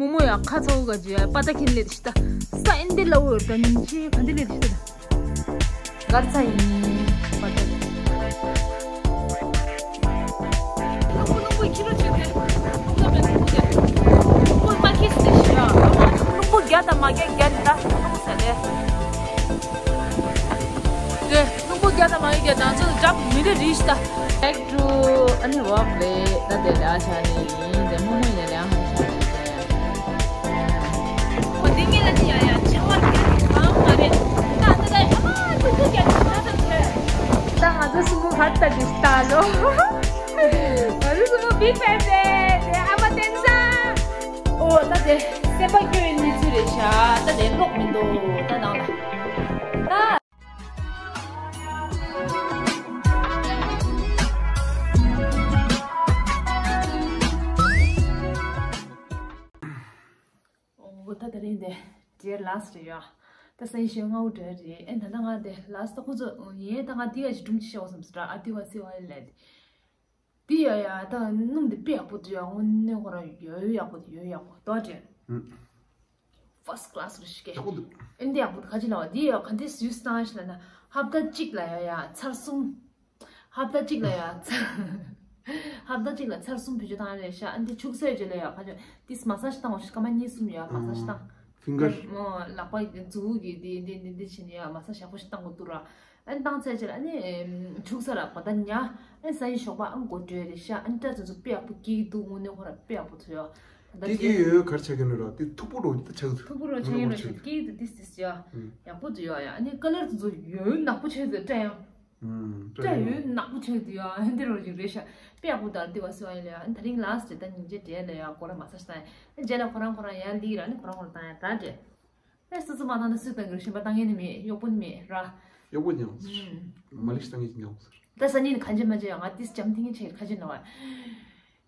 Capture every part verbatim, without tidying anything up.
མོ་མོ་ཡ་ཁ་ཚ་བོ་ག་ཅི་ཡ་པ་ཏ་ཁིན་ལེ་ཤི་ཏ། ས་ཨིན་དེ་ལ་འོ་ད་ཉིན་ཅི་ག་འདི་ལེ་ཤི་ཏ། གར་ཚ་ཡིན་པ་ཏ། རླུང་བུ་རླུང་བུ་ཁྱི་རོ་ཆེ་གེ། རླུང་བུ་མེ་རླུང་བུ་རྒྱ། རླུང་བུ་མ་ཁེ་སི་ཤི་ཡ། རླུང་བུ་རྒྱ་དང་མ་རྒྱ་རྒྱ་རི་ཏ་རླུང་བུ་ས་ལེ། རེད། རླུང་བུ་རྒྱ་དང་མ་རྒྱ་རྒྱ་དང་ཚོ་འདྲ་མི་རེ་རི་ཤི་ཏ། ཀྲུ། ཨ་ནི་ཝོག་ལེ། ད་དེ་ལ་ཆ་ནི་ཡིན། དེ་མོ་མོ་ཡིན་ན་ལ་ཧང་ཆ་ནི་ཡིན། ཨོ་དེ་ངེད་ལ་ཅི་ཡ་ཡ་ཆེ་བ་རྒྱ་ནི་གང་མ་རེད། ད་ད་ད་ཨ་མ་ཏུ་ཏུ་རྒྱ་ནི་ཆ་ད་ཆེ། ད་ང་ཚོ་སུ་མོ་ཧར་ད་དེ་ཤི་ཏ་ལོ། ང་ཚོ་སུ་མོ་བི་ཕེ་ཕེ་དེ་ཨ་མ་ཏན་ས། ཨོ་ད་དེ་སེམས་པ་སྐྱོ་ཡི་གནས་ཚུལ་རེད་ཤག་ད་དེ་ཀློག་མི་འདུག་ད་ནང་ལ་ད། འོ་ད་དེ་རིང་དེ་དེ་ལ་སི་ཊི་རེད་ཡ། ད་སང་ཉིན་ཞོགས་སྔ་པོ་འགྲོ་ཡ་རེད། ཨེ་ད་ལྟ་ང་དེ་ལ་སི་ཊི་ད་ཁོ་ཚོ་ཡིན་ད་ང་དེ་ག་ཞིག་སྒྲུང་ཅིག་བཤད་དགོས་བསམ་སོང་། ཨ་དེ་བ་སི་བ་ཡི་ལས་དེ་ཡ་ཡ་ད་སྣུམ་དེ་དཔེ་ཡག་པོ་འདུག་ཡ། དངོས་གནས་ཁོ་རང་ཡོད་ཡག་པོ་འདུག་ཡོད་ཡག་པོ་འདུག་ཨ་དེ། ཧུམ། ཕར་སི་ཊི་ཀ་ལ་སི་རུ་ཤི་ཀེ། ཡག་པོ་འདུག་ཨེ་འདི་ཡག་པོ་འདུག་ཁ་ཅིག་ལ་བ་འདི་ཡ་ག་འདི་སུས་བཏང་ཤི་ལ་ན་ཧབ་ཏ་གཅིག་ལ་ཡ་ཡ་ཚར་གསུམ། ཧབ་ཏ་གཅིག་ལ་ཡ་ཚར། ཧབ་ཏ་གཅིག་ལ་ཚར་གསུམ་བེད་སྤྱོད་བཏང་རེད་ཤག་ཨ་འདི་ཕྱུགས་ཟས་བརྗོད་ལ་ཡ་ཁ་ཅིག་ཏིས་མ་སཱ་ཇི་བཏང་བ་ཤི་ཀ་མ་གཉིས་གསུམ་ཡ་མ་སཱ་ཇི་བཏང་། ཕིང་གར། མོ་ལག་པ་གི་མཛུ་གུ་གི་འདི་འདི་འདི་འདི་བྱས་ནས་ཡ་མ་སཱ་ཇི་ཡག་པོ་ཞིག་བཏང་དགོས་འདུག་ར། ཨ་ནི་བཏང་ཚར་རྗེས་ལ་ཨ་ནི་ཕྱུགས་ཟས་ར་གོ་ད་ཉ། ཨ་ནི་སང་ཉིན་ཞོགས་པ་ཨ་མགོ་བྲོས་རེད་ཤག་ཨ་ནི་སྐྲ་དེ་ཚོ་དཔེ་ཡག་པོ་སྐྱེ་གི་འདུག་དངོས་གནས་ཁོ་ར་དཔེ་ཡག་པོ་ཐོས་ཡོད། ད་དེ་དེ་གི་ཡོད་ཡོད་གར་ཆགས་ཀྱི་ནོ་ར་དེ་མཐུག་པོ་རོ་དེ་ཆགས་ཐུབ། མཐུག་པོ་རོ་ཆགས་ཡིན་རོ་ཆགས་སྐྱེ་གི་འདུག་ཏིས་ཏིས་ཡ། ཡག་པོ་འདུག་ཡ་ཡ། ཨ་ནི་ཀ་ལར་དེ་ཚོ་ཡོད་ནག་པོ་ཆགས་འདུག་སྐྲ་ཡང་། སྐྲ་ཡོད་ནག་པོ་ཆགས་འདུག་ཡ། ཨ་འདི་རོ་ཅིག་རེད་ཤག་དཔེ་ཡག་པོ་ད་དེ་བ་སི་བ་ཡིན་ལ་ཡ། ཨ་ནི་ད་རིང་ལ་སི་ཊི་ད་ཉིན་རྗེས་འབྲས་ལ་ཡ་གོ་ར་མ་ས་ཤི་ད་ཡ། ཨ་རྗེས་ལ་ཁོ་རང་ཁོ་རང་ཡ་འདི་ར་ནི་ཁོ་རང་ཁོ་རང་བཏང་ཡ་ད་འདྲས། ཨེ་སོ་སོ་མ་བཏང་ན་སུས་བཏང་གི་རེད། གཞན་པ་བཏང་ངེས་ནི་མེད། གཡོག་པོ་ནི་མེད་ར། གཡོག་པོ་ཉོ། ཨུམ། མ་ལི་ཤི་བཏང་ངེས་ཀྱི་ཉོ་ཟེར། ད་སང་ཉིན་གང་བྱེད་མ་བྱེད་ཡང་ང་ཏིས་འཇམ་ཐིང་ངེ་བྱེད་ཁ་ཅིག་ན་བ།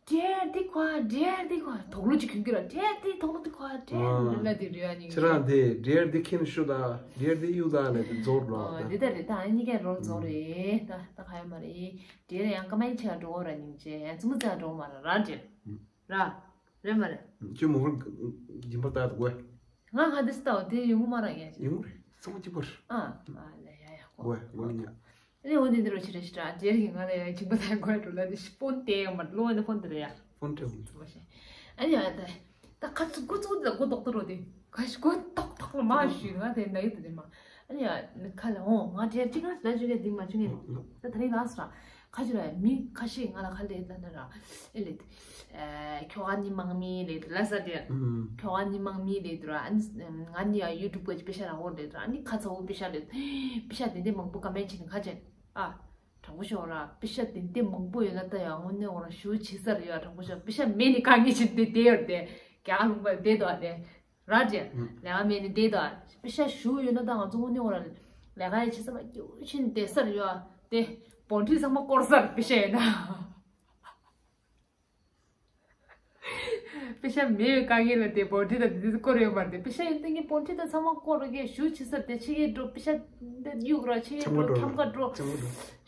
འདྲེར་འདི་གོ་འདྲེར་འདི་གོ་དོག་ལོ་ཅིག་གྱོན་གྱི་ར། འདྲེར་འདི་དོག་ལོ་འདི་གོ་འདྲེར་ལ་འདི་རེ་ཡ་ཉིན་ཁྱེད་རང་དེ་འདྲེར་འདི་ཁྱེད་ཤུ་ད་འདྲེར་འདི་གཡུག་ད་ལ་དེ་རྫོགས་རོགས་ད། འདི་ད་རེད། ད་ཨ་གཉིས་ཀའི་རོལ་རྫོགས་རེད། ད་ད་ག་ཡ་མ་རེད། འདྲེར་ཡང་ཀ་མ་ཡི་ཆེ་ཡ་འགྲོ་འོ་ར་ཉིན་ཅེ་ཙུམ་ཙེ་ཡ་འགྲོ་མ་ར་ར་འདྲེར་ར། རེད་མ་རེད། ཁྱོད་མོ་ཧོར་སྦྱིན་པ་ལྟ་དགོས། ང་ཧ་དིས་ལྟའོ་དེ་ཡོང་གི་མ་ར་ཡ་ཅི། ཡོང་གི་རེད། ཚང་མ་གཅིག་པ་རེད། ཨ་མ་ལ་ཡ་ཡ་ཧོ། དགོས་དགོས་ཉ། ཨ་ནི་འོ་དེ་འདི་རོ་ཆི་རེ་ཤི་ཏྲ་རྗེར་གི་ང་ལ་ཡ་སྦྱིན་པ་ལྟ་དགོས་འགྲོ་ལ་དེ་ཕོན་དེ་ཡོང་མ་ལོ་ནི་ཕོན་དེ་རེད་ཡ། ཕོན་དེ་ཡོང་། ཨ་ནི་ཡ་ད་ད་ཁ་ཚུ་ཁུ་ཚུ་ལ་གོ་ཏོག་ཏོ་རོ་དེ་ཁ་ཤི་གོ་ཏོག་ཏོག་ལ་མ་ཞུས་ང་དེ་ན་ཡི་དེ་དེ་མ། ཨ་ནི་ཡ་ཁ་ལ་འོ་ང་དེ་ཅི་ག་ལ་ཅི་ག་དེ་མ་ཅི་ག་ད་ད་རེ་ལ་སྲ། ཁ་ཅིག་ལ་མི་ཁ་ཤས་ང་ལ་ཁ་ལས་ལ་ན་ར་ཨེ་ལེ། ཨེ་ཁྱོ་ག་ནི་མང་མི་ལེ་ལ་ས་དེ། ཨུམ། ཁྱོ་ག་ནི་མང་མི་ལེ་དུ་ར་ཨ་ནི་ང་ནི་ཡ་ཡུ་ཊུབ་གི་པེ་ཤ་ར་འོར་ལེ་དུ་ར་ཨ་ནི་ཁ་ཚ་བོ་པེ་ཤ་ལེ། པེ་ཤ་དེ་འདྲ་མང་པོ་ཀ་མེན་ཊི་ནི་ཁ་ཅན། ཨ། དྲང་པོ་ཤོད་ར་པེ་ཤ་དེ་འདྲ་མང་པོ་ཡོད་ན་ད་ཡ་དངོས་གནས་འོ་ར་ཞུ་ཆི་ས་རེད་ཡ། དྲང་པོ་ཤོད་པེ་ཤ་མེད་ནི་དཀའ་ངལ་ཆེ་དེ་དེ་ཡོད་དེ་རྒྱ་ལུང་པ་དེ་དོ་དེ། ར་ཅེ། ལས་ཀ་མེད་ནི་དེ་དང་པེ་ཤ་ཞུ་ཡོད་ན་ད་ང་ཚོ་དངོས་གནས་འོ་ར་ལས་ཀ་ཡ་ཆེ་ས་མ་སྐྱེ་བོ་ཆེན་དེ་སར་ཡོད་དེ་བོན་ཁྲི་ཚང་མ་སྐོར་སར་པེ་ཤ་ཡོད་ན། པེ་ཤ་མེད་པའི་དཀའ་ངལ་ལ་དེ་བོན་ཁྲི་དང་དེ་དུས་སྐོར་ཡོད་མ་རེད། པེ་ཤ་ཡོད་ན་ངས་བོན་ཁྲི་དང་ཚང་མ་སྐོར་ར་གས་ཞུ་ཆེ་སར་དེ་ཆེ་གེ་འགྲོ་པེ་ཤ་འདི་གཡུག་ར་ཆེ་གེ་འགྲོ་ཁྱམ་ཁ་འགྲོ་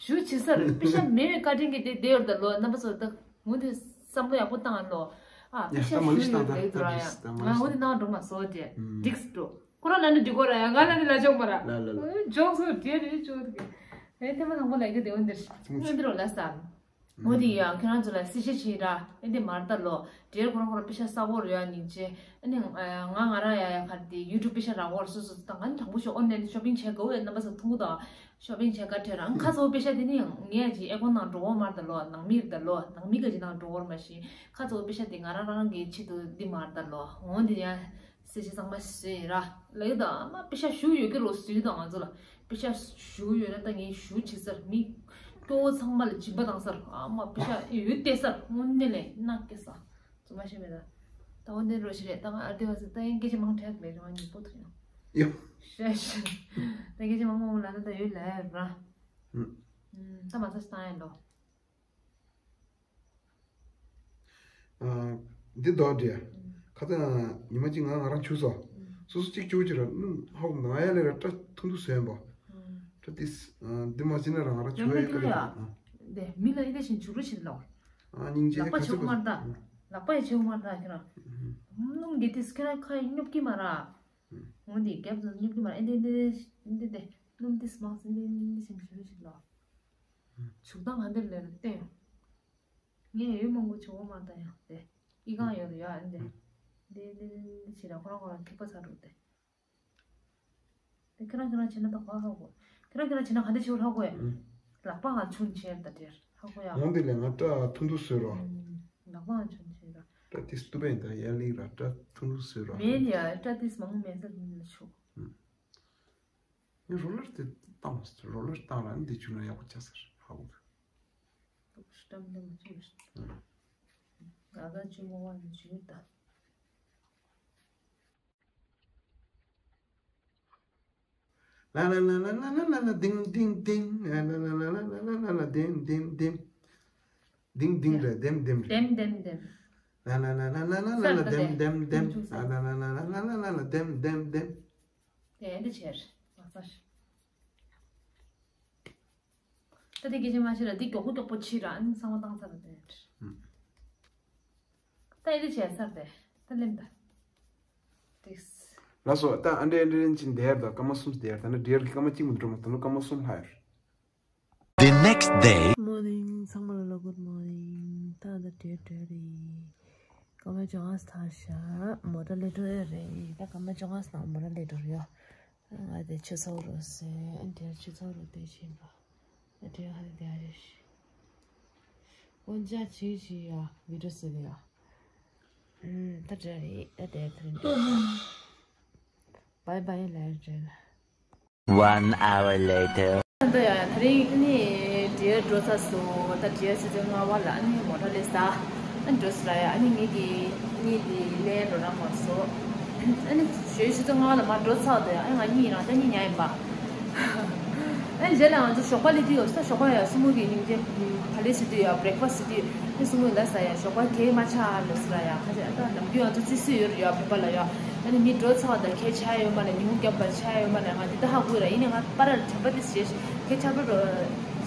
ཞུ་ཆེ་སར་པེ་ཤ་མེད་པའི་བཀའ་དྲིན་གྱི་དེ་བདེ་བར་ད་ལོ་རྣམ་པ་ཚོ་ད། ངོ་དེ་བསམ་བློ་ཡག་པོ་བཏང་ཨ་ལོ། ཨ་ཡ་པེ་ཤ་ཞུ་ཡོད་རེད་དུ་ར་ཡ། ང་ངོ་དེ་ནང་འགྲོ་མ་སོ་དེ་འགྲིགས་འགྲོ། ཁོ་རང་ལ་ནི་འགྲིག་གོ་ར་ཡ། ང་ལ་ནི་ལ་ཅོག་མ་ར། ལ་ལ་ལ། ཇོག་སོ་དེ་རེད་ཅོག་དེ། ཨེ་ཐེ་མ་དང་པོ་ལ་ཡི་གེ་དེ་འོན་དེ་ངོ་དེ་རོ་ལ་ས། ངོ་དེ་ཡ་ཁྱོད་རང་ཚོ་ལ་སི་ཤེ་ཤི་ར་ཨེ་དེ་མར་ད་ལོ། དེར་ཁོ་རང་ཁོ་རང་པེ་ཤ་ས་བོ་རེ་ཡ་ཉིན་ཅེ། ཨ་ནི་ང་ང་ར་ཡ་ཡ་ཁར་དེ་ཡུ་ཊུབ་པེ་ཤ་ར་བོར་སོ་སོ་དང་ང་ནི་དྲང་པོ་ཤོ་ཨོན་ལན་ཤོ་པིང་བྱེད་གོ་ཨེ་རྣམ་པ་ཚོ་ཐུང་གུ་དང་། ཤོ་པིང་བྱེད་ག་ཁྲེ་རང་ཁ་ཚོ་པེ་ཤ་དེ་ནི་ངས་ཀྱི་ཨེ་ཀོན་ནང་འགྲོ་འོ་མར་ད་ལོ། ནང་མི་རེད་ད་ལོ། ནང་མི་ག་ཅི་ནང་འགྲོ་འོར་མ་ཤི། ཁ་ཚོ་པེ་ཤ་དེ་ང་རང་རང་གི་ཆེད་དུ་འདི་མར་ད་ལོ། འོ་འདི་ཡ་སེ་ཆེ་ཚང་མ་ཟོས་ར་ལ་ཡོད་ད་མ་པེ་ཤ་ཞུ་ཡོད་ཀྱི་རོ་ཟོས་ད་ང་ཚོ་ལ་པེ་ཤ་ཞུ་ཡོད་ན་ད་ངས་ཞུ་བྱེད་སར་མི་སྐྱོ་བོ་ཚང་མ་ལ་སྦྱིན་པ་བཏང་སར་ཨ་མ་པེ་ཤ་ཡོད་བལྟས་སར་དངོས་གནས་ལས་ནག་སྐྱེ་ས། ཚོ་མ་ཤེས་མེད་ད། ད་འོ་འདི་རོ་ཞིག་རེད། ད་ང་ཨར་དེ་བ་ཟེར་ད་ཡང་སྐད་ཆ་མང་དྲགས་མེད་རེད་བ་ཉིད་པོ་ཐུག་ཡོང་། ཡོ། ཤེས་ཤེས། ད་སྐད་ཆ་མང་མང་ལ་ད་ད་ཡོད་ལ་ར། ཨུམ། ད་མ་ཚ་ཞིག་བཏང་ཡ་ལོ། ཨ། འདི་དོ་འདྲི། ཁ་ད་ཉི་མ་གཅིག་ང་ང་རང་བྱུག་སོ། སོ་སོ་གཅིག་བྱུག་ཅིག་ར་ཧོག་ང་ཡ་ལེ་ར་སྐྲ་ཐུང་ཐུང་བཟོས་ཡིན་པ། སྐྲ་ཏིས་འདི་མ་ཟིན་ན་རང་ར་བྱུག་ཡ་ཡོད་ཀ་ལེ། ཡང་མི་ལ་ཡི་ད་བཞིན་བྱུག་རུ་ཞིག་ལོ། ཨ་སྙིང་རྗེ་ལག་པ་ཁ་ཚིག་ཆེ་བོ་མར་ད། ལག་པ་ཡི་ཆེ་བོ་མར་ད་ཁྱེད་རང་། སྣུམ་འདི་ཏིས་ཁྱེད་རང་ཁ་སྙོབ་ཀྱི་མ་ར། འོ་འདི་རྒྱབ་ཏུ་སྙོབ་ཀྱི་མ་ར། ཨེ་འདི་འདི་འདི་འདི་སྣུམ་ཏིས་མང་སེ་འདི་འདི་ཞིམ་ཞིམ་ཞིག་ལ། བྱུག་སྟངས་ག་འདིར་ལེར་བསྟན། ངས་ཡོད་མང་པོ་བྱུང་བ་མ་ད་ཡང་དེ། ཨི་གང་ཡོད་ཡ་ཨེ་འདི། འདི་འདི་འདི་ཞིག་ལ་ཁོ་རང་ཁོ་རང་ཁེག་པ་ཚ་རུ་དེ། དེ་ཁྱེད་རང་ཁྱེད་རང་བྱེད་ན་ད་ག་ཧ་གོ། ཁྱེད་རང་ཁྱེད་རང་བྱེད་ན་ག་འདི་བྱེད་ཧ་གོ་ཡ། ལག་པ་ང་ཆུང་ཆེར་ད་དེར་ཧ་གོ་ཡ། འོང་དེ་ལས་ང་སྐྲ་ཐུང་ཐུང་བཟོས་རོགས། ལག་པ་ང་ཆུང་ཆེར་ད། སྐྲ་དེ་སྟུབ་པ་ཡིན་ད་ཡར་ལིག་ར་སྐྲ་ཐུང་ཐུང་བཟོས་རོགས། མེད་ཡ་སྐྲ་དེ་མང་མེད་ས་ལ་ཆུ། ངས་རོ་ལར་དེ་བཏང་བ་རོ་ལར་བཏང་ར་འདི་བྱུང་ན་ཡག་པོ་ཆགས་ཟེར་ཧ་གོ། སྟུབ་སྐྲ་མི་འདྲ་མ་ཆུང་ཞིག་ང་ད་ཆུ་མོ་བ་ནི་ཆུ་ཡོད་ད། ལ་ལ་ལ་ལ་ལ་ལ་ལ་ལ་ལ་ལ། ལྡིང་ལྡིང་ལྡིང་། ལ་ལ་ལ་ལ་ལ་ལ་ལ་ལ་ལ། ལྡིང་ལྡིང་ལྡིང་། ལྡིང་ལྡིང་རེད། ལྡེམ་ལྡེམ་རེད། ལྡེམ་ལྡེམ་ལྡེམ། ལ་ལ་ལ་ལ་ལ་ལ་ལ་ལ། ལྡེམ་ལྡེམ་ལྡེམ། ལ་ལ་ལ་ལ་ལ་ལ་ལ་ལ། ལྡེམ་ལྡེམ་ལྡེམ། དེ་འདི་བྱས་མ་ཚར། ད་དེ་སྐད་ཆ་མ་བཤད་ལ་འདི་མགྱོགས་པོ་མགྱོགས་པོ་ཕྱིར་ར་ཨ་ནི་ཚང་མ་བཏང་ཚར་ར་དེ། ད་ཨེ་འདི་བྱས་ཚར་དེ་ད་ལེམ་ད། ཏིགས། ལགས་སོ། ད་ཨ་འདྲེ་ཨ་འདྲེ་རིན་ཅིན་དེར་ད་སྐར་མ་གསུམ་དེར་ད་ནི་འདྲེར་གི་སྐར་མ་གཅིག་མ་འགྲོ་མ་ད་ནི་སྐར་མ་གསུམ་ལྷག་ཡོད། The next day. Morning. ཚང་མ་ལ་ལོ་good morning. ད་ད་འདྲེ་འདྲེ་རེད། སྐར་མ་བཅོ་ལྔ་ཐར་ཤག་མོ་ཊ་ལས་འགྲོ་ཡ་རེད། ད་སྐར་མ་བཅོ་ལྔ་སང་མོ་ཊ་ལས་འགྲོ་རེད་ཡ། ང་དེ་ཆུ་ཚོད་རུ་སེ་ཨ་འདྲེ་ཆུ་ཚོད་རུ་དེ་བཞིན་པ། ཨ་འདྲེ་ཧ་དེ་ཨ་རེ་ཤི། འོན་ཀྱང་ཅིག་ཅིག་ཡ་བི་ཌིའོ་ཟེར་ཡ། ཨུམ། ད་འདྲ་རེད། ད་དེ་ཐུན་འདྲ། Bye bye ལ་འདྲེ་ལ། One hour later. ད་ཡ་ད་རིང་ནི་འདྲེ་འགྲོ་ཚར་སོང་། ད་འདྲེ་ཆུ་ཚོད་ལྔ་པ་ལ་ཨ་ནི་མོ་ཊ་ལས་ས་ཨ་འགྲོ་སི་ར་ཡ། ཨ་ནི་ངེད་ཀྱི་གཉིད་དེ་ལས་འགྲོ་རང་མ་སོང་། ཨ་ནི་ཞོའི་ཆུ་ཚོད་ལྔ་པ་ལ་མ་འགྲོ་ཚར་དེ་ཨ་ནི་ང་གཉིད་རང་ད་གཉིད་ཉལ་ཡིན་པ། ཨ་ནི་རྗེས་ལ་ང་ཚོ་ཞོགས་པ་སླེབས་དུས་ཡོད་ས། ཞོགས་པ་ཡ་སྲུ་མོ་གི་སྙིང་རྗེ་ག་ལེ་བྱེད་དུས་ཡ་བྷི་རེག་ཕ་སི་བྱེད་དུས་ཨ་ནི་སྲུ་མོ་ཡིན་ལ་ས་ཡ་ཞོགས་པ་གས་མ་ཆག་ལོ་སི་ར་ཡ། ཁ་ཤས་ཨ་ད་ནམ་རྒྱུན་ང་ཚོ་རྩིས་སྲོལ་ཡོད་རེད་ཡ་བོད་པ་ལ་ཡ། ཨ་ནི་མི་འགྲོ་ཚར་བ་དང་གས་ཆག་ཡོད་མ་ནས་ཉིན་གུང་རྒྱབ་པ་ཆག་ཡོད་མ་ནས་ང་འདི་ལྟ་ཧ་གོ་ར། ཡིན་ནའི་ང་པར་ར་དྲན་པ་དེ་བྱེད་གས་ཆག་འགྲོ་རོ་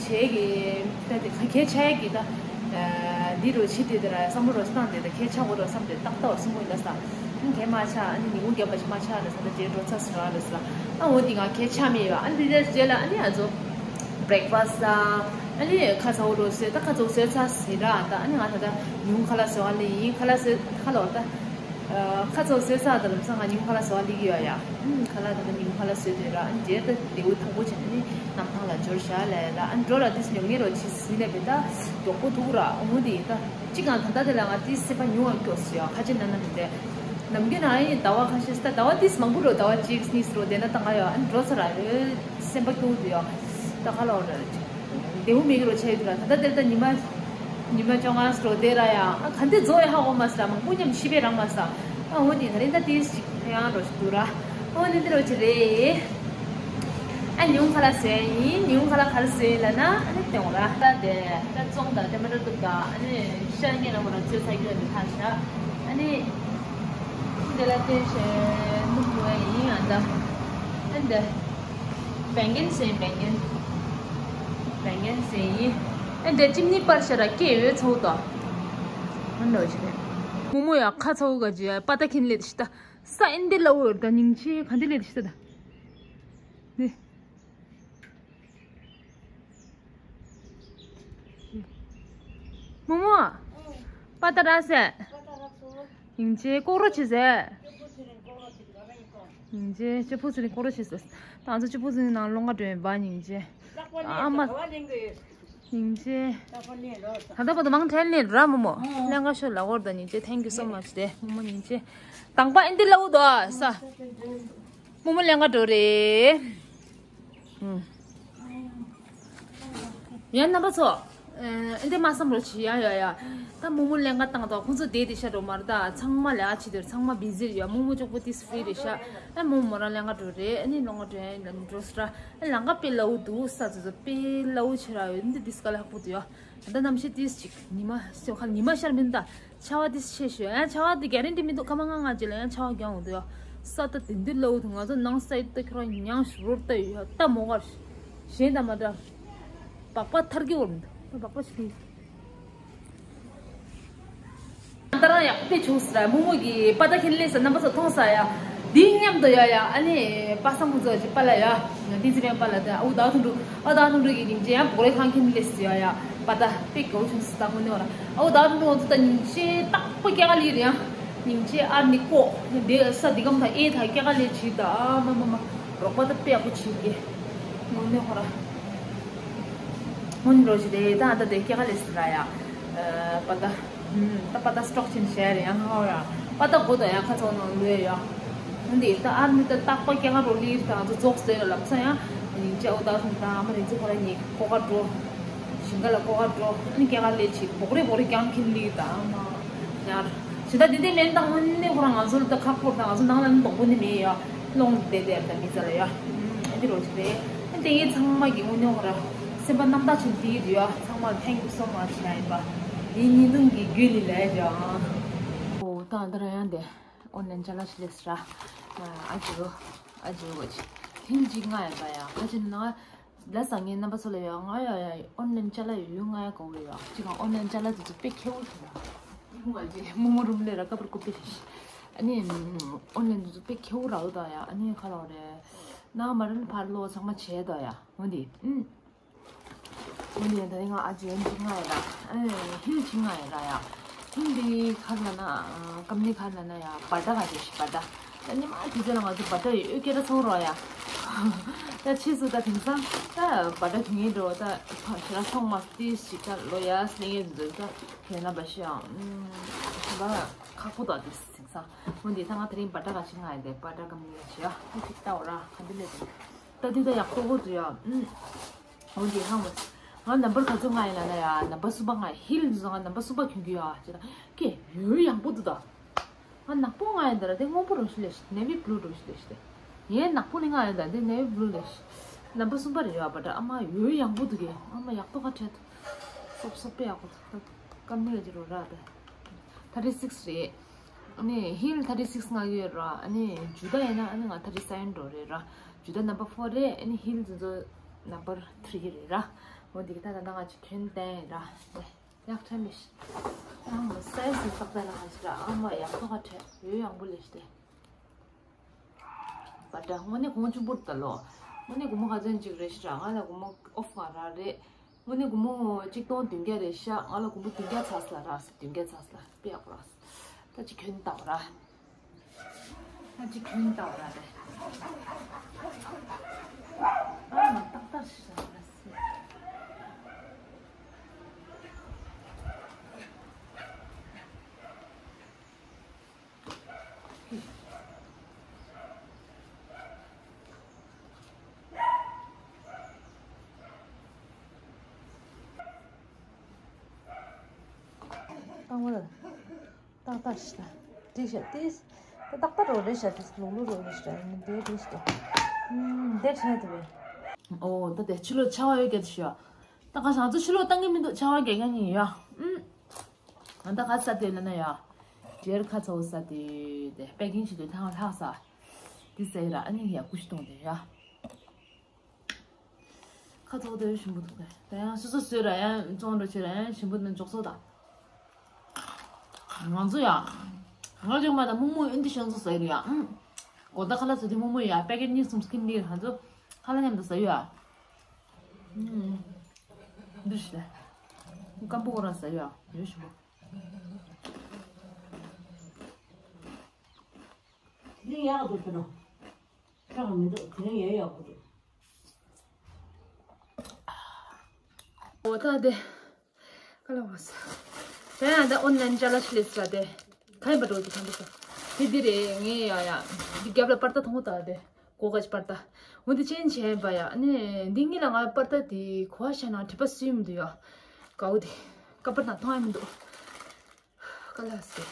བྱེད་གི་ད་དེ་ག་གས་ཆག་གི་ད། འདི་རུ་ཕྱི་དེ་དེ་ར་བསམ་བློ་རུ་བཏང་དེ་ད་གས་ཆག་གོ་རོ་བསམ་དེ་ཏག་ཏག་སྲུ་མོ་ཡིན་ལ་ས། གས་མ་ཆག་ཨ་ནི་ཉིན་གུང་རྒྱབ་པ་ཞིག་མ་ཆག་ལ་ས། ད་རྗེས་འགྲོ་ཚར་སི་ར་ལ་ས། ཨ་འོ་འདི་ང་གས་ཆག་མེད་ཡ། ཨ་ནི་དེ་རྗེས་ལ་ཨ་ནི་ང་ཚོ་བྷི་རེག་ཕ་སི་ཨ་ནི་ཁ་ཚ་བོ་རུ་སོས། ད་ཁ་ཚ་བོ་སོས་ཚར་སི་ར། ད་ཨ་ནི་ང་ད་ད་ཉིན་གུང་ཁ་ལག་ཟོས་ག་ལེ་ཡིན། ཁ་ལག་ཟོས་ཁ་ལག་ད། ཁ་ཚ་བོ་སོས་ཚར་ད་ལམ་སང་ང་ཉིན་གུང་ཁ་ལག་ཟོས་ག་སླེབས་ཀྱི་ཡོད་ཡ། ཁ་ལག་ད་ད་ཉིན་གུང་ཁ་ལག་ཟོས་དུས་ར་ཨ་ནི་རྗེས་ད་ལེའུ་དང་པོ་བྱས་ནས་ནི་གནམ་ཐང་ལ་འབྱོར་ཤག་ལ་ཡ་ལ། ཨ་ནི་འགྲོ་ལ་དེ་སི་ཉོ་ངེ་རོ་ཆི་སི་ནས་བེ་ད་མགྱོགས་པོ་ཐུག་ར། འོ་དེ་ཡིན་ད་ཅི་གང་ད་ད་དེ་ལ་ང་དེ་སེམས་པ་ཉུང་བ་སྐྱོ་སི་ཡ། ཁ་ཆེ་ན་ན་མི་དེ་ནམ་རྒྱུན་ན་ཨ་ནི་ཟླ་བ་ཁ་ཤས་ད་ཟླ་བ་དེ་སི་མང་པོ་རོ་ཟླ་བ་གཅིག་གཉིས་སི་རོ་དེ་ན་ད་ང་ཡ་ཨ་ནི་འགྲོ་ཚར་ར་སེམས་པ་སྐྱོ་དུ་ཡ། ད་ཁ་ལོ་ར་ལེའུ་མེད་གི་རོ་ཆེ་དུ་ར། ད་ད་དེ་ད་ཉི་མ། ཉི་མ་བཅོ་ལྔ་སྤྲོ་བདེ་ར་ཡ། ཨ་ག་འདི་རྫོགས་ཡ་ཧ་གོ་མ་སི་ར། མང་པོ་མཉམ་ཤི་བས་རང་མ་ས། ཨ་འོ་འདི་ད་རིང་ད་ཏིས་ཅིག་ཡང་རོ་ཞིག་འདུག་ར། ཨ་འོ་འདི་འདི་རོ་ཅི་རེད། ཨ་ཉུང་ཁ་ལ་ཟོས་ཡིན། ཉུང་ཁ་ལ་ག་རེ་ཟོས་ཡིན་ལ་ན་ཨ་ནི་སྟོན་ར། ད་དེ་ད་བཙོང་དང་དེ་མ་འདྲ་འདུག་ད། ཨ་ནི་ཤ་ཉེ་ན་མོ་ར་ཚོད་ཚ་རྒྱུ་འདི་ཐག་ཤ། ཨ་ནི་འདི་ལ་སྟོན་ཤེས་ནུབ་འགྲོ་ཡ་ཡིན། ཨ་ད་ཨ་འདི། བེང་གན་ཟེར་བེང་གན། བེང་གན་ཟེར་ཡིན། ཨེ་འདྲ་ཅིམ་ནི་པར་ཤ་ར་སྐད་ཡོད་ཚོ་དོ། ཨ་འདྲ་ཅི་རེད། མོ་མོ་ཡ་ཁ་ཚ་བོ་ག་ཅི་པ་ཏ་ཁིན་ལེ་དི་ཤི་ད། ས་ཨིན་དི་ལ་འོ་ད་ཉིང་ཆེ་ག་འདི་ལེ་དི་ཤི་ད། ནི། མོ་མོ། པ་ཏ་ར་སེ། ཉིང་ཅེ་ཀོ་རོ་ཆི་ཟེ། ཉིང་ཅེ་ཅི་ཕུ་སི་རི་ཀོ་རོ་ཆི་ཟེ། ད་ང་ཚོ་ཅི་ཕུ་སི་རི་ནང་ལོང་ག་འགྲོ་ཡིན་པ་ཉིང་ཅེ། ཨ་མ། ཉིང་ཅེ། ད་ལྟ་བར་དུ་མང་ཁྲལ་ནས་ར་མོ་མོ། ལེན་ག་ཤོ་ལ་འོར་ད་ཉིང་ཅེ། Thank you so much དེ་མོ་མོ་ཉིང་ཅེ། དང་པ་ཨིན་དི་ལ་འུ་དོ་ས། མོ་མོ་ལེན་ག་འགྲོ་རེད། ཡང་རྣམ་པ་ཚོ། ཨེ་འདི་མ་བསམ་རོགས་བྱེད་ཡ་ཡ་ཡ། ད་མོ་མོ་ལེན་ག་བཏང་དང་ཁོང་ཚོ་བསྡད་དེ་ཤ་འགྲོ་མ་རེད། ད་ཚང་མ་ལས་ཨ་ཆི་དེར་ཚང་མ་བི་ཟི་རེད་ཡ། མོ་མོ་ཅོག་པོ་ཏིས་ཧྥི་རི་རེད་ཤ། ཨེ་མོ་མོ་རང་ལེན་ག་འགྲོ་རེད། ཨེ་ནི་ལོང་ག་འགྲོ་ཡ་ཡིན་ལ་འགྲོ་སི་ར། ཨེ་ལང་ག་དཔེ་ལ་འུ་འདུག་ས་ཚོ་ཚོ་དཔེ་ལ་འུ་ཆེ་ར་ཡོད། འདི་ཏིས་ཀ་ལ་ཧ་གོ་འདུག་ཡ། ད་གནམ་གཤིས་ཏིས་ཅིག་ཉི་མ་སེ་ཁ་ཉི་མ་ཤར་མིན་ད། ཆར་བ་དེ་ཆེ་ཤོས། ཡང་ཆར་བ་དེ་ག་རེ་འདི་མི་འདུག་སྐར་མ་ལྔ་ལྔ་རྗེས་ལ་ཡང་ཆར་བ་རྒྱག་འོང་འདུག་ཡ། ས་ད་དེ་འདི་ལ་འུ་ཐུང་ང་ཚོ་ནང་ས་ཡི་ད་ཁྱོད་རང་ཉང་ཞུ་རོར་ད་ཡོད་ཡ། ད་མོ་གར་གཞན་དང་མ་འདྲ། སྦག་སྦག་ཐར་གི་འོར་མི་འདུག་སྦག་སྦག་ཞིག་ལ། ད་རང་ཡག་པོ་བྱུང་ཟེར། རྨོ་མོ་གི་པ་ཏ་ཁྱེར་སླེབས་ཟེར། རྣམ་པ་ཚོ་མཐོང་ས་ཡ། འདི་མཉམ་དུ་ཡ་ཡ། ཨ་ནི་པ་སངས་ཕུན་ཚོགས་ཀྱི་པ་ལགས་ཡ། བསྟན་འཛིན་སྤེན་པ་ལགས་དང་ཨུ་ཟླ་བ་དོན་གྲུབ། ཨུ་ཟླ་བ་དོན་གྲུབ་ཀྱི་སྙིང་རྗེ་ཡ། བོག་རེ་ཁང་ཁྱེར་སླེབས་ཟེར་ཡ་ཡ། པ་ཏ་དཔེ་དགའ་བོ་བྱུང་ཟེར། ད་དངོས་གནས་ར་ཨུ་ཟླ་བ་དོན་གྲུབ་ཚོ་ད་སྙིང་རྗེ་རྟག་པ་སྐྱེལ་ག་སླེབས་རེད་ཡ། སྙིང་རྗེ་ཨ་ནི་ཀོ་འདི་ས་འདི་གམ་ད་ཨེ་ད་སྐྱེལ་ག་སླེབས་བྱས། ད་ཨ་མ་མ་མ། རོགས་པ་ད་དཔེ་ཡག་པོ་བྱེད་ཀྱི། དངོས་གནས་ཁོ་ར། སྔོན་འགྲོ་ཞིག་རེད། ད་ད་དེ་སྐྱེལ་ག་སླེབས་ཟེར་ར་ཡ། ཨ་པ་ཏ། ཨུམ། ད་པ་ཏ་སི་ཊོག་ཆེན་བྱས་རེད་ཡ། ང་ཧོ་ཡ། པ་ཏ་དགོས་ད་ཡ། ཁ་ཚོ་ནང་ལོས་ཡ། འདི་ད་ཨ་ནི་ད་རྟག་པ་སྐྱེལ་ག་རོ་ལིར་ད་ང་ཚོ་རྫོགས་ཟེར་ལབ་ས་ཡ། ཉིན་ཅའོ་ད་སོང་ད་ཨ་མ་རེ་ཚོ་ཁོ་ར་གཉིས་ཀོ་ག་འགྲོ། ཞིང་ཁ་ལ་ཀོ་ག་འགྲོ། ཨ་ནི་སྐྱེལ་ག་སླེབས་བྱས། བོག་རེ་བོག་རེ་རྐྱང་ཁྱེར་སླེབས། ད་ཨ་མ་ཡ། ཞིང་ད་དེ་འདྲ་མེད་ད། དངོས་གནས་ཁོ་ར་ང་ཚོ་ལ་ད་ཁག་པོ། ད་ང་ཚོ་ནང་ལ་ནི་དོག་པོ་ནི་མེད་ཡ། སློང་བསྡད་བསྡད་ད་མི་ཚ་ལ་ཡ། ཨ་འདི་རོ་ཞིག་རེད། ཨ་དེ་ཡིན་ཚང་མ་གི་དངོས་གནས་ཁོ་ར་སེམས་པ་རྣམ་དག་ཅིག་འདི་རེད་ཡ། ཚང་མ་thank you so much ལ་ཡིན་པ། ཡིན་ཉིན་དུང་གི་རྒྱུད་ལི་ལ་ཡ། ཨོ་ད་འདི་ར་ཡང་དེ་ཨོན་ལན་ཅ་ལག་ཞིག་སླེབས་ར། ཨ་ཅོ་ཨ་ཅོ་གོ་ཅི་ཐིང་ཅིག་ང་ཡ་པ་ཡ། ཁ་ཅིག་ན་ལ་ས་ངའི་རྣམ་པ་ཚོ་ལ་ཡ། ང་ཡ་ཡ་ཨོན་ལན་ཅ་ལག་ཡོད་ཡོད། ང་ཡ་གོ་རེད་ཡ། ཅི་གང་ཨོན་ལན་ཅ་ལག་དེ་ཚོ་དཔེ་ཁེ་བོ་རེད་ཡ། ང་ཅི་མོ་མོ་རུམ་ལས་ར་ཀ་པར་ཀུ་པི་རེད། ཨ་ནི་ཨོན་ལན་དེ་ཚོ་དཔེ་ཁེ་བོ་ར་འོ་ད་ཡ། ཨ་ནི་ཁ་ལོ་རེད། ན་མ་རན་ཕར་ལོ་ཚང་མ་བྱས་ད་ཡ། འོ་འདི་ཨུམ། འོ་འདི་ད་ནི་ང་ཨ་ཅེ་ཨན་ཅི་ང་ཡ་ར། ཨ་ནི་ཧིལ་ཅི་ང་ཡ་ར་ཡ། ཧིལ་འདི་ཁ་ལ་ན་ཀམ་ནི་ཁ་ལ་ན་ཡ། བ་ད་ག་ཅེ་ཤི་བ་ད། ད་ཉི་མ་དུས་ཚོད་ལ་ང་ཚོ་བ་ད་ཡོད་སྐད་ད་ཚོར་རོ་ཡ། ད་ཕྱིས་སུ་ད་དེང་སང་ད་བ་ད་དུས་ངན་འགྲོ་ད་ཕ་ཞེ་ར་ཚོང་མ་ཏི་ཞིག་ད་ལོ་ཡ་སི་ངན་འཛུལ་ད་ཁྱེད་ན་བ་ཤི་ཡང་ད་ཁག་པོ་ད་དེ་དེང་སང་འོ་འདི་ད་ང་དེ་རིང་བ་ད་ག་ཅི་ང་ཡ་དེ་བ་ད་ཀམ་ནི་ག་ཅི་ཡ་ཨ་ཅིག་ད་འོ་ར་ག་འདི་ལས་དེ་ད་དུས་ད་ཡག་པོ་གོ་དུ་ཡ། འོ་འདི་ཧང་མོ། ང་ནམ་བར་ག་ཚོད་ང་ཡིན་ལ་ན་ཡ། ནམ་བར་གསུམ་པ་ང་ཡིན། ཧིལ་ཟོ་ང་ནམ་བར་གསུམ་པ་གྱོན་གྱི་ཡོད་ཨ། ཅེ་ད་ཀེ་ཡོད་ཡང་པོ་འདུག་ད། ང་ནག་པོ་ང་ཡིན་ད་ར་དེ་སྔོན་པོ་རོ་ཤི་ལེ་ཤི། navy blue རོ་ཤི་ལེ་ཤི་དེ། ངའི་ནག་པོ་ནི་ང་ཡིན་ད་དེ་navy blue ལེ་ཤི། ནམ་བར་གསུམ་པ་རེད་ཡོད་ཨ། པ་ད་ཨ་མ་ཡོད་ཡང་པོ་འདུག་གེ། ཨ་མ་ཡག་པོ་ཁ་བྲལ་འདུག་སོབ་སོབ་པེ་ཡག་པོ་འདུག་ཀམ་ནི་ལ་ཅི་རོ་ར་དེ། thirty six རེད། ཨ་ནི་ཧིལ་thirty six ང་གི་ཡོད་ར། ཨ་ནི་ཇུ་ད་ཡིན་ན་ཨ་ནི་ང་thirty seven འགྲོ་རེད་ར། ཇུ་ད་number four རེད། ཨ་ནི་ཧིལ་དེ་ཚོ་number three རེད་ར། འོ་འདི་གི་ད་ད་ང་ཅིག་གྱོན་བསྟན་ར། ཡག་ཐལ་མི་ཤི། ཨ་མོ་སའི་སི་ཏག་ཏག་ལ་ང་ཅིག་ར། ཨ་མ་ཡག་ཐོག་ཁ་བྲལ་ཡོད་ཡང་པོ་ལེ་ཤི་དེ། བ་ད་དངོས་གནས་གོང་ཆུང་པོར་ད་ལོ། དངོས་གནས་སྒོར་མོ་ག་ཚོད་ཅིག་རེད་ཤི་ར། ང་ལ་སྒོར་མོ་ཨོ་ཕ་ར་རེད། དངོས་གནས་སྒོར་མོ་གཅིག་སྟོང་བདུན་བརྒྱ་རེད་ཤག་ང་ལ་སྒོར་མོ་བདུན་བརྒྱ་ཚར་སོང་ལ་ར། བདུན་བརྒྱ་ཚར་སོང་ལ་དཔེ་ཡག་པོ་ར། ད་ཅིག་གྱོན་བལྟ་བ་ར། ད་ཅིག་གྱོན་བལྟ་བ་ར་རེད། ཨ་མ་ཏག་ཏག་ཞིག་ར་སི། ཏག་ཏག་ཞིག་ལ། འགྲིག་ཤག་ཏིས། ད་ཏག་ཏག་རོ་རེད་ཤག་ཏིས་ལུག་ལུག་རོ་རེད་ཤག་ཡིན་དེ་རེད་ཤག་ཨུམ་དེ་བྱས་དེ་བས། ཨོ་ད་དེ་ཕྱི་ལོགས་ཆར་པ་ཡོད་སྐད་ཤོད། ད་ག་ང་ཚོ་ཕྱི་ལོགས་བཏང་གི་མི་འདུག་ཆར་པ་རྒྱག་མཁན་ཡིན་ཡ། ཨུམ། ང་ད་ག་ས་དེ་ལ་ན་ཡ། ཇེར་ཁ་ཚ་བོ་ས་དེ་དེ་པེ་ཀིང་ཞིག་དེ་ཐང་ལྷག་ས། དེ་ཟེར་ར་ཨ་ནི་ཡ་ཀུ་ཤི་གཏོང་དེ་ཡ། ཁ་ཚོགས་དེ་ཞིམ་པོ་འདུག་གས། ད་ཡང་སོ་སོ་བཟོས་ར་ཡང་བཙོང་འགྲོ་བྱེད་ར་ཡང་ཞིམ་པོ་ནི་འཇོག་སོ་ད། ང་ཚོ་ཡང་། ང་ཅག་མ་ད་མུག་མུག་ཨིན་དི་ཤང་ཚོ་ཟ་ཡི་རེད་ཡ། ཨང་། གོ་ད་ཁ་ལ་ཚོ་དེ་མུག་མུག་ཡ་པེ་ཀེ་ཊི་གཉིས་གསུམ་སྐྱིན་འདི་ང་ཚོ་ཁ་ལ་མཉམ་དུ་ཟ་ཡོད་ཡ། ཨང་། འདི་ཞིག་ལ། སྐམ་པོ་ཁོ་རང་ཟ་ཡོད་ཡ། ཡོད་ཞིམ་པོ། དེ་རིང་ཡག་འདུག་ཁྱོད་རང་། ཁྱོད་རང་མི་འདུག་དེ་རིང་ཡོད་ཡག་པོ་འདུག་འོ་ད་དེ། ཀ་ལ་བ་ས། ད་ཡང་ད་ཨོན་ལན་ཅ་ལག་ཞིག་ལས་ས་དེ། ཁ་ཡིན་པ་འགྲོ་དེ་ཁ་འདུག་ས། དེ་འདི་རེད་ངས་ཡ་ཡ། འདི་རྒྱབ་ལ་པར་ཏ་མཐོང་ད་དེ། གོ་ག་ཅི་པར་ཏ། འོ་དེ་ཅན་བྱས་པ་ཡ། ཨ་ནི་འདི་གཉིས་ལ་ང་པར་ཏ་དེ་གོ་བ་ཤ་ན་དྲི་པ་སུས་མི་འདུག་ཡ། གའུ་དེ། ཀ་པར་ན་མཐོང་ཡ་མི་འདུག་ཀ་ལ་སི།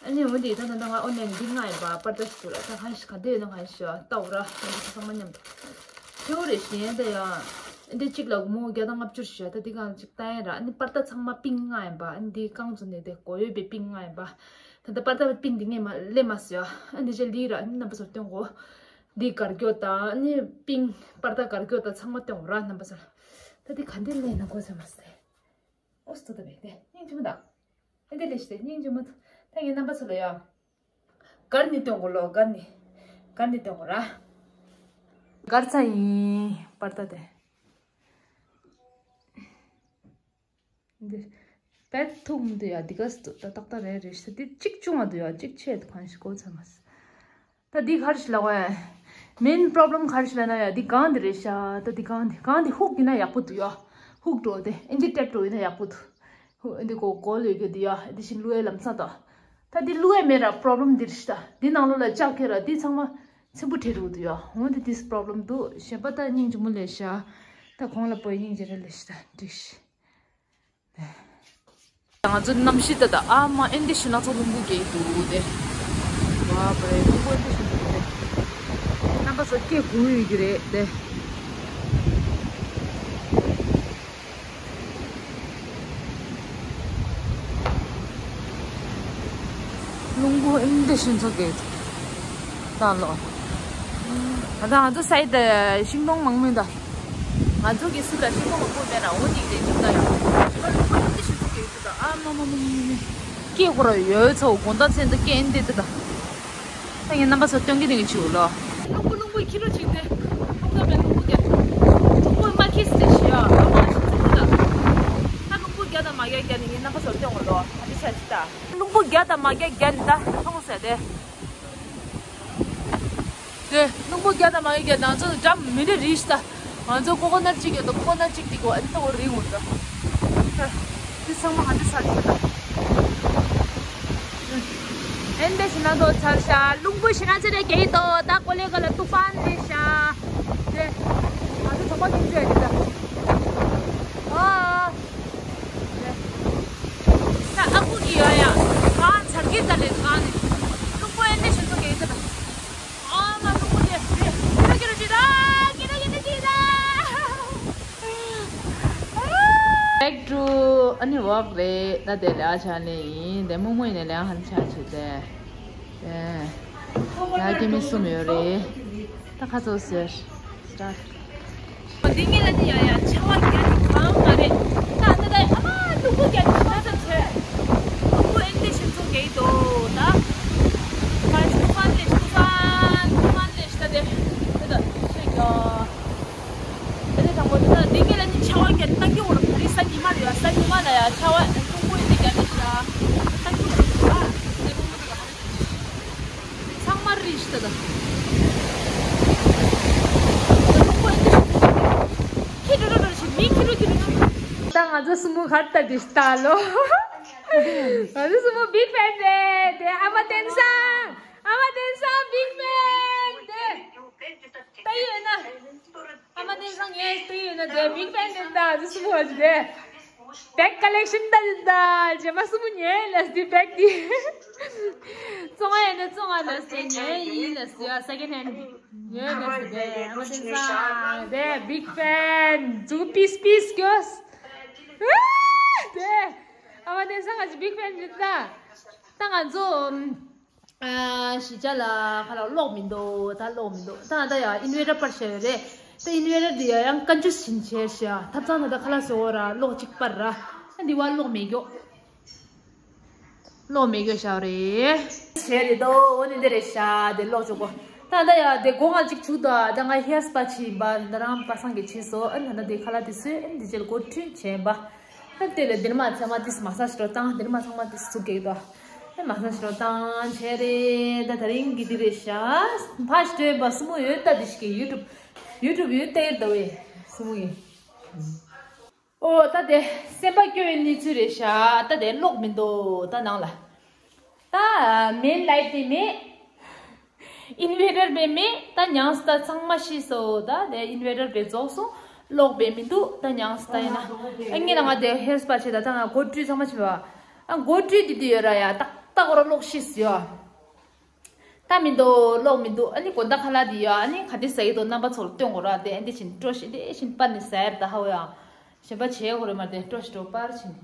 ཨ་ནི་འོ་འདི་ད་ད་ད་ང་ཨོན་ལན་འདི་ང་ཡིན་པ་པར་ཏ་ཞིག་འདུག་ལ་ད་གང་ཞིག་ག་འདི་ཡོད་ན་གང་ཞིག་ལྟ་འོ་ར་ད་འདི་ཚང་མ་མཉམ་དུ། ཐེའུ་རེ་ཞིག་ཡན་ད་ཡ། འདི་གཅིག་ལ་སྒོར་མོ་བརྒྱ་དང་ལྔ་བཅུ་ཞིག་ད་འདི་གང་ཅིག་ལྟ་ཡ་ར་ཨ་ནི་པར་ཏ་ཚང་མ་པིང་ང་ཡིན་པ་ཨ་ནི་འདི་རྐང་བཙུགས་ནས་དེ་གོ་ཡོད་པའི་པིང་ང་ཡིན་པ། ད་ད་པར་ཏ་པིང་འདི་ངས་མ་ལེན་མ་སོ་ཡ་ཨ་འདི་ཅག་ལི་ར་ཨ་ནི་རྣམ་པ་ཚོར་སྟོན་གོ། འདི་གར་སྐྱོ་ད་ཨ་ནི་པིང་པར་ཏ་གར་སྐྱོ་ད་ཚང་མ་སྟོན་གོ་ར་རྣམ་པ་ཚོར། ད་འདི་ག་འདི་ལེན་ན་གོ་ས་མ་སེ། ཨོ་སྟོ་ད་བས་དེ་སྙིང་རྗེ་མོ་ད། ཨེ་འདི་ལས་ཤི་དེ་སྙིང་རྗེ་མོ། ད་ངའི་རྣམ་པ་ཚོ་ལ་ཡ། གར་ནི་སྟོན་གོ་ལོ་གར་ནི། གར་ནི་སྟོན་གོ་ར། གར་ཚ་ཡིན་པར་ད་དེ། འདི། བེད་ཐུག་མི་འདུག་ཡ་འདི་ག་སི་ད་ཏག་ཏག་རེད་རེད་ཤི་འདི་གཅིག་ཆུང་བ་འདུག་ཡ་གཅིག་ཆེ་འདུག་གང་ཞིག་གོ་ཚ་མ་སི། ད་འདི་གར་ཤི་ལ་བ་ཡ། མེན་པོ་རོབ་ལེམ་གར་ཤི་ལ་ན་ཡ་འདི་གང་འདི་རེད་ཤ་ད་འདི་གང་འདི་གང་འདི་ཧུག་ཡིན་ན་ཡག་པོ་འདུག་ཡ། ཧུག་འགྲོ་དེ་ཨེ་འདི་ཊེབ་འགྲོ་ཡིན་ན་ཡག་པོ་འདུག་ཧུག་ཨེ་འདི་གོ་གོ་ལོས་གི་འདི་ཡ་འདི་བཞིན་ལུ་ཡ་ལམ་སང་ད། ད་འདི་ལུ་ཡ་མེད་ར་པོ་རོབ་ལེམ་འདི་རེད་ཤ་ད་འདི་ནང་ལོ་ལ་ལྕགས་ཁེ་ར་འདི་ཚང་མ། ཚེམ་བུ་ཁྲེ་རུ་དུ་ཡོ། འོ་འདི་ཏིས་པོ་རོབ་ལེམ་དུ་གཞན་པ་ད་སྙིང་རྗེ་མོ་ལས་ཤ། ད་གོང་ལ་པོའི་སྙིང་རྗེ་རེ་ལས་ཤ་ད་འགྲིག་ཤི། ང་ཚོ་གནམ་གཤིས་ད་ད་ཨ་མ་ཨེ་འདི་ཤི་ན་ཚོ་རླུང་བུ་གེ་དུ་དེ། བ་པ་རེ་རླུང་བུ་ཨེ་འདི་ཤི་དུ་དེ། རྣམ་པ་ཚོ་སྐད་གུ་ཡོད་ཀྱི་རེད་དེ། རླུང་བུ་ཨིན་དེ་ཤིན་ཚོ་གེ་ད་ལོ། ད་ང་ཚོ་སའི་ད་ཤིང་སྡོང་མང་མོ་ད། ང་ཚོ་གི་སུ་ལ་ཤིང་སྡོང་མང་པོ་མེད་ན་འོ་དེ་རེད་ཀྱི་ད་ཡང་། རླུང་བུ་ཨིན་དེ་ཤིན་ཚོ་གེ་ད་ཨ་མ་མ་མ་མ་མ། སྐད་ཁོ་ར་ཡོད་ཚོ་དགོང་དག་མཚན་དུ་སྐད་ཨིན་དེ་ད། ད་ངས་རྣམ་པ་ཚོར་སྟོན་གྱི་འདུག་ཆུ་ལོ། རླུང་བུ་རླུང་བུ་ཁྱི་རོ་ཅིག་དེ། ཁོང་ཚོ་མེད་རླུང་བུ་རྒྱག་རླུང་བུ་མ་ཁྱི་སི་དེ་ཤི་ཡ་ཨ་མ་ཤི་ཚུགས་ཀྱི་ད། ད་རླུང་བུ་རྒྱག་དང་མ་རྒྱག་རྒྱག་ནི་ངས་རྣམ་པ་ཚོར་སྟོན་འོ་ལོ་ཨ་ཅི་ཆ་ཅི་ད། རླུང་བུ་རྒྱག་དང་མ་རྒྱག་རྒྱག་ནི་ད་མཐོང་ཟེར་དེ། དེ་རླུང་བུ་རྒྱག་དང་མ་རྒྱག་རྒྱག་ང་ཚོ་འགྲམ་མི་རེ་རིས་ད། ང་ཚོ་ཀོ་ཀོ་ནཊ་གཅིག་ཡོད་དོ་ཀོ་ཀོ་ནཊ་གཅིག་དེ་གོ་ཨ་ནི་ཏོ་རིང་འོ་ད། དེ་ཚང་མ་ཧ་ཅི་ཚར་ཡོད་ད། ཨེན་དེ་ཤི་ན་དོ་ཚར་ཤ་རླུང་བུ་ཤི་ན་ཚེ་རེ་གེ་དོ་ད་ཀོ་ལེ་ག་ལ་ཏུ་ཕན་དེ་ཤ། དེ། ང་ཚོ་གྲོགས་པོ་ཐུང་ཅུ་ཡ་དེ་ད། ཨ། ད་ཨ་ཁུ་གི་ཡ་ཡ། གང་ཚར་གི་ད་ལེ་གང་ནི། རླུང་བུ་ཨེན་དེ་ཤི་ཚོ་གེ་ད། ཨ་མ་རླུང་བུ་དེ་དེ་ཁྱེད་རང་ཁྱེད་རང་ཅི་ད་ཁྱེད་རང་ཁྱེད་རང་ཅི་ད། Back to ཨ་ནི་ཝོག་རེད་ད། དེ་ལས་ཨ་ཆ་ནས་ཡིན་དེ་མུག་མུག་ཡིན་ནས་ལས་ཨ་ཧན་ཆ་ཆེ་དེ། དེ་ཡ་ཀི་མི་གསུམ་ཡོད་རེད། ད་ཁ་ཚོ་ཟེར། Start. འདི་ངེད་ལ་ནི་ཡ་ཡ་ཆ་བ་རྒྱ་ནི་གང་མ་རེད། ད་ད་ད་ཨ་མ་ལུག་པོ་རྒྱ་ནི་ཆ་ཚ་ཚོད། ལུག་པོ་ཨེན་དེ་ཤིན་ཚོ་གེ་དོ་ད། ཕ་ཆུ་ཕན་ལེ་ཆུ་ཕན་ཆུ་ཕན་ལེ་ཤི་ད་དེ། དེ་ད་ཤི་ག་དེ་དང་པོ་དེ་ད་འདི་ངེད་ལ་ནི་ཆ་བ་རྒྱ་ནི་ད་ཀྱི་འོ་ར་ཕ་རི་ས་ཉི་མ་རེད་ཡ། ས་ཉི་མ་ལ་ཡ་ཆ་བ་ལུག་པོ་ཨེན་དེ་རྒྱ་ནི་ཤི་ད། ད་ཀྱི་འོ་ར་ཕ་རི་ས་ཉི་མ་རེད་ཤི་ད་ད། ཁྱི་རུ་རུ་རུ་ཞིག་མི་ཁྱི་རུ་ཁྱི་རུ་ཁྱི་རུ། ད་ང་ཚོ་སུ་མོ་ཁར་ལྟ་དེ་ལྟ་ལོ། ང་ཚོ་སུ་མོ་བིག་ཕེན་རེད་དེ། ཨ་མ་བསྟན་བཟང་། ཨ་མ་བསྟན་བཟང་བིག་ཕེན་དེ། ལྟ་ཡོད་ན། ཨ་མ་བསྟན་བཟང་ངས་ལྟ་ཡོད་ན་དེ་བིག་ཕེན་རེད། ད་ང་ཚོ་སུ་མོ་ཁར་དེ། བེག་ཀ་ལེག་ཤན་ད་ད་རྗེས་མ་སུ་མོ་ཉོས་ལ་སི་བེག་འདི། བཙོང་བ་ཡིན་ན་བཙོང་བ་ལ་སི་ཉོས་ཡིན་ལ་སི་ཡ་སེ་ཀེན་ཧེན་ཉོས་ལ་སི་དེ། ཨ་མ་བསྟན་བཟང་དེ་བིག་ཕེན་ཛུ་པིས་པིས་གྱོས། དེ་ཨ་མ་བསྟན་བཟང་ང་ཅི་བིག་ཕེན་རེད་ད། ད་ང་ཚོ། ཨ་གཞིས་ཆགས་ལ་ཁ་ལག་གློག་མི་འདུག་ད་གློག་མི་འདུག་ད་ད་ཡ་ཨིན་ཝེ་ཊར་པར་བྱས་ཡོད་རེད། ད་ཨིན་ཝེ་ཊར་འདི་ཡ་ཡང་བཀའ་འགྱུར་ཕྱིན་བྱས་ཤ་ཐབ་ཚང་ད་ད་ཁ་ལག་ཟོ་བ་ར་གློག་གཅིག་པར་ར། ཨ་འདི་བ་གློག་མེད་གྱོ། གློག་མེད་གྱོ་ཤ་རེད། བྱས་རེད་དོ་འོ་ནི་འདི་རེད་ཤ་དེ་གློག་ཆོག་གོ། ད་ད་ཡ་དེ་སྒོ་ང་གཅིག་ཆུ་ད་ད་ང་ཧེར་སི་པ་ཕྱིན་པ་ད་རང་པ་སངས་གི་ཕྱིན་སོ། ཨ་ད་ད་དེ་ཁ་ལག་དེ་སོས་ཨ་འདི་ཅེར་གོ་ཁྲུན་བྱས་པ། ད་དེ་ལས་འདིར་མ་ཚང་མ་ཏིས་མ་སཱ་ཇི་རོ་བཏང་། འདིར་མ་ཚང་མ་ཏིས་ཚུགས་ཀྱི་དོ། ཨེ་མ་སཱ་ཇི་རོ་བཏང་བྱས་རེད། ད་ད་རིང་གི་འདི་རེད་ཤ། ཕ་ཤི་ཏོས་པ་སུ་མོ་ཡོད་ད་འདི་ཞིག་གི་ཡུ་ཊུབ་ཡུ་ཊུབ་ཡོད་ད་ཡོད་ད་བས་སུ་མོ་ཡིན། ཨོ་ད་དེ་སེམས་པ་སྐྱོ་བའི་གནས་ཚུལ་རེད་ཤ། ད་དེ་གློག་མི་འདུག་ད་ནང་ལ། ད་མེན་ལའིཊ་དེ་མེད། ཨིན་ཝེ་ཊར་བས་མེད། ད་ཉང་སི་ད་ཚང་མ་ཤི་སོ། ད་དེ་ཨིན་ཝེ་ཊར་བས་རྫོགས་སོང་། གློག་བས་མི་འདུག་ད་ཉང་སི་ད་ཡིན་ན། ཨ་ངས་ལ་ང་དེ་ཧེར་སི་པ་བྱེད་ད་ད་ང་གོ་ཀྲུའི་ཚང་མ་བྱེད་པ། ཨ་གོ་ཀྲུའི་དེ་དུས་ཡོད་ར་ཡ་ཏག་ཏག་གོ་ར་གློག་ཤི་སོ་ཡ། ད་མི་འདུག་གློག་མི་འདུག་ཨ་ནི་གོ་ད་ཁ་ལག་དེ་ཡ་ཨ་ནི་ག་དེ་ཟ་ཡི་དོ་རྣམ་པ་ཚོར་སྟོན་གོ་ར་དེ་ཨ་འདི་བཞིན་སྤྲོ་ཞིག་དེ་བཞིན་པ་ནི་ཟ་ཡར་ད་ཧ་བ་ཡ། གཞན་པ་བྱེད་གོ་ར་མ་དེ་སྤྲོ་ཞིག་སྤྲོ་པར་ཕྱིན།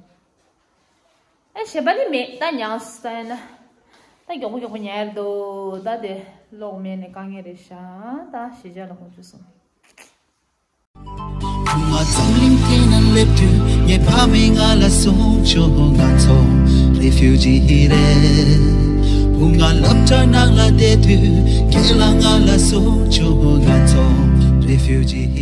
ཨེ་གཞན་པ་ནི་མེད་ད་ཉང་སི་ད་ཡིན་ན། ད་མགྱོགས་པོ་མགྱོགས་པོ་ཉལ་འདུག་ད་དེ་གློག་མེད་ནས་དཀའ་ངལ་རེད་ཤག་ད་གཞིས་ཆགས་ལ་ཁོང་ཚོས་སོང་། ཁུག་མ་འཛམ་གླིང་སྟེང་ན་སླེབས་དུས་ངའི་ཕ་མས་ང་ལ་གསུངས་བྱུང་། ང་ཚོ་ རེ་ཕིའུ་ཇི་རེད། བུ་ང་སློབ་གྲྭ་ནང་ལ་བསྡད་དུས་ཁྱེད་ལ་ང་ལ་སོ་ཆོ་ང་ཚོ་རེ་ཕིའུ་ཇི།